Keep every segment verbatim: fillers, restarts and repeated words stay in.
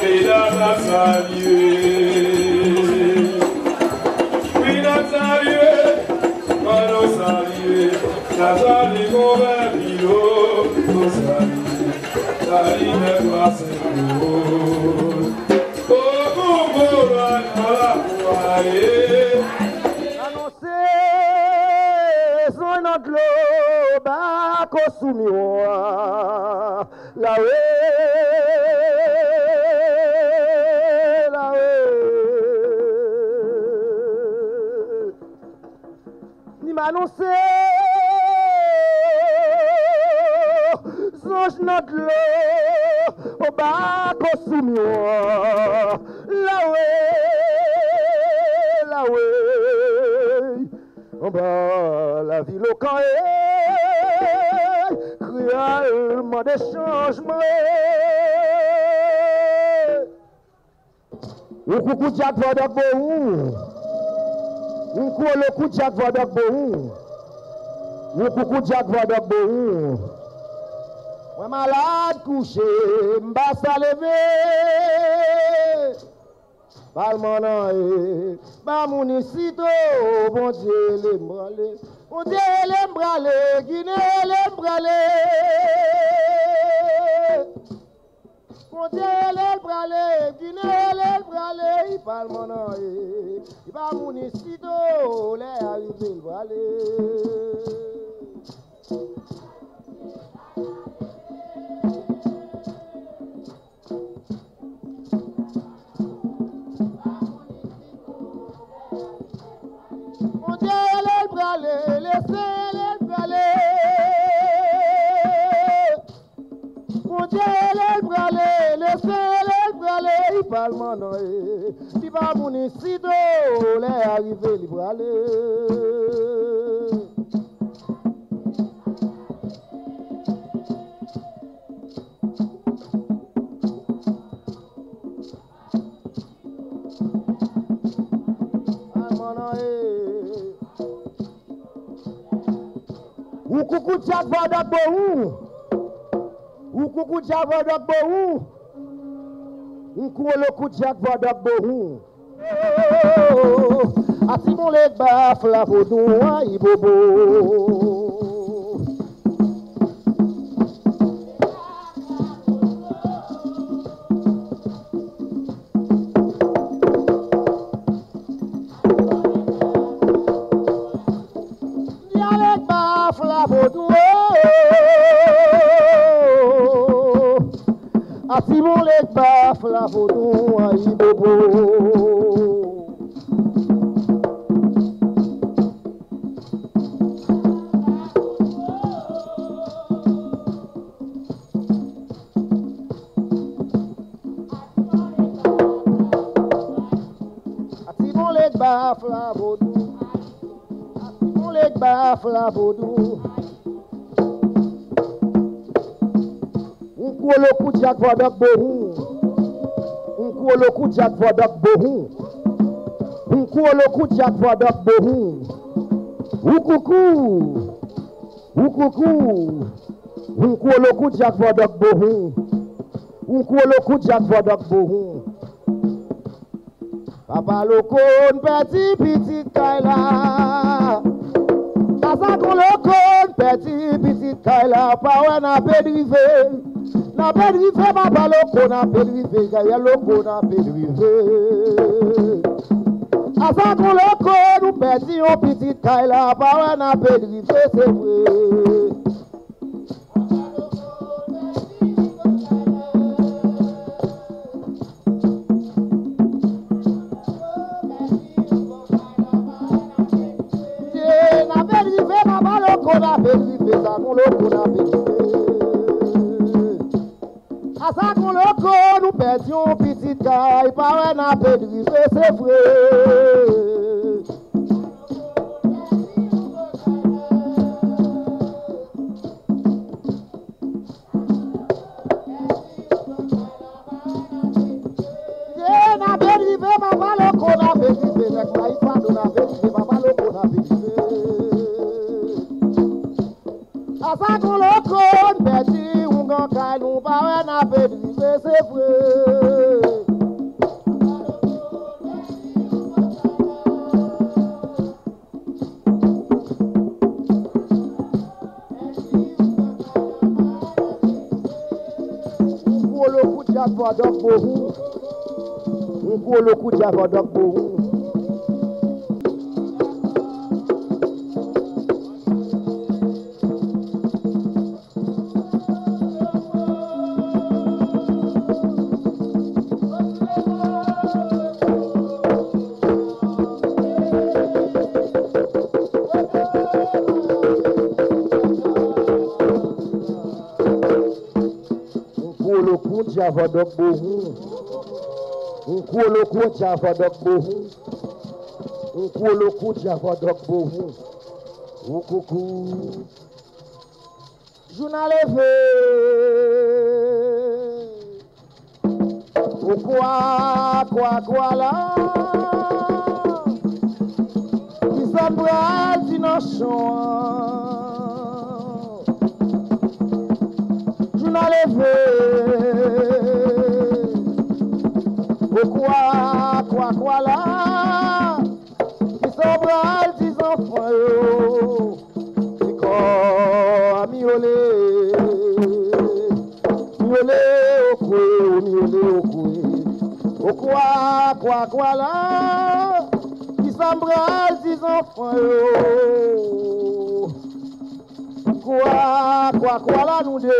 Medam ap salye, kwin ap salye, mano salye, Lazali konvè pilo, nou salye, salye nèg pase. Anonse zòn nan dlo, bako sou miwa. Lawe, lawe. Ni m anonse zanj nan dlo, o bako sou miwa. Lawe, lawe. Anba lavil Okan, kreyòl mande chanjman. Ou koukou djak vòdòk bo ou. Ou koukou djak vòdòk bo ou. Ou koukou djak vòdòk bo ou. Mwen malad kouche, m pa sa leve. Palman nan e, ba moun isit o, Bondye ele m prale. Bondye ele m prale, Ginen ele m prale. Bondye ele l prale, Ginen ele l prale, i palman nan e, i pa moun isit o, lè a rive l prale. Bondye ele l prale, lese ele l prale. Bondye ele l prale, lese ele l prale, i palman nan e, li pa moun isit o, lè a rive li prale. Palman nan e. Ou koukou djak vòdòk bo ou. Ou koukou djak vòdòk bo ou. Ou kou lo kou djak vòdòk bo ou. A ti moun lek ba fla vodou ayi bobo. Yalek ba fla vodou o. A ti moun lek ba fla vodou ayi bobo. A ti moun lek ba fla vodou. A ti moun lek ba fla vodou. Un kolo kou djak vòdòk bohou. Un kolo kou djak vòdòk bohou. Un kolo kou djak vòdòk bohou. Ou koukou. Ou koukou. Un kolo kou djak vòdòk bohou. Un kolo kou djak vòdòk bohou. Papa Loko, n pèdi pitit kay la. Asa kon Loko, n pèdi pitit kay la. Pa wè n ape rive. N ape rive, Papa Loko, n ape rive. Gayè Loko, n ape rive. Asa kon Loko, nou pèdi yon pitit kay la. Pa wè n ape rive, se vre. N ape rive, Papa Loko, n ape rive, sa kon Loko, n ape rive. Asa kon Loko, nou pèdi yon pitit. Kay pa wè n ape rive, se vre. Ye, n ape rive, papa loko, n ape rive, nèg Mayik Fado, n ape rive, papa loko, n ape rive. Asa gon loko, n pèdi oungan kay nou, pa wè n ape rive, se vre. Ou gwo loko djab fò dòk bohou. Ou gwo loko djab fò dòk bohou. Un culo con chavadok bohun. Un culo con chavadok bohun. Un culo con chavadok bohun. Ukoukou. Jounal leve. O kwa, kwa, kwa la. Kisa n pral di nan chan an? Jounal leve. O kwa, kwa, kwa la. Kisa w pral di zanfan yo? Ti kò a miyole, miyole okwe, o miyole okwe. O kwa, kwa, kwa la. Kisa m pral di zanfan yo? Kwa, kwa, kwa la nou de.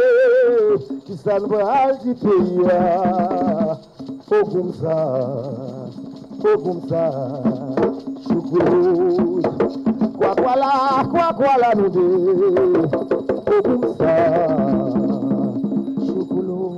Kisa n pral di peyi a? Ogoumsa, ogoumsa, choukoulou. Kwa, kwa la, kwa, kwa la nou de. Ogoumsa, choukoulou.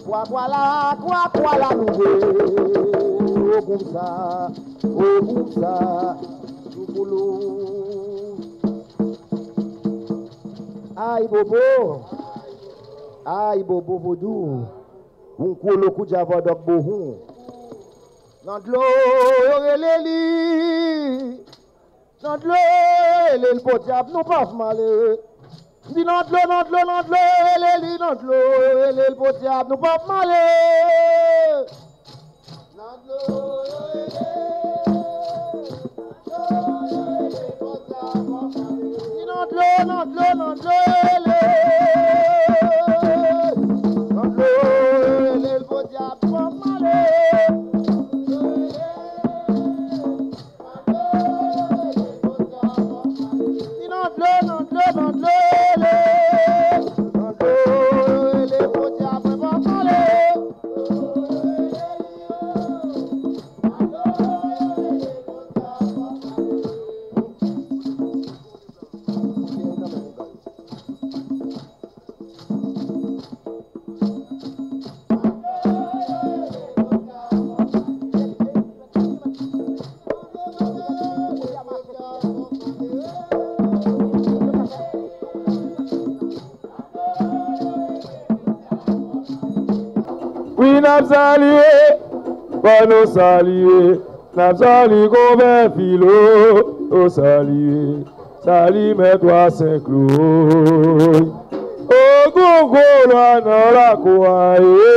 Kwa, kwa la, kwa, kwa la nou ye. Ogoumsa, ogoumsa, choukoulou. Ay bobo, ay bobo vodou. Un culo con chavadok bohun. Nan dlo yo rele li. Nan dlo yo rele l podyab, nou pa malere. M di nan dlo, nan dlo, nan dlo yo rele li, nan dlo yo rele l podyab, nou pa malere. Nan dlo yo rele, nan dlo yo rele, nan dlo yo rele. Nan dlo yo rele l podyab, nou pa malere. Ni nan dlo, nan dlo, nan dlo, ele. Nan dlo, ele, podyab, mwen pa pale. Wi, n ap salye, fò nou salye, n ap salye konpè Filo, nou salye, salye mèt wa Senklou. O gongo lwa nan lakou a ye.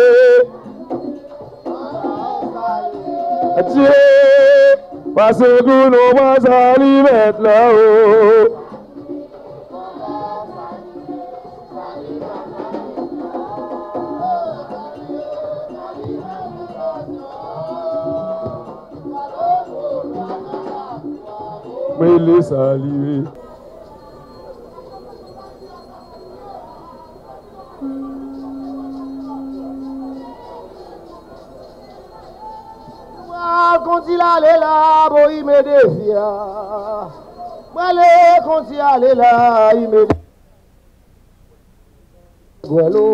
Adye, pase kou nou pa salye mèt la o. Mele salye. Mwen konti lale la, bo ime de fia. Mwen le konti ale la, ime de. Gwalo.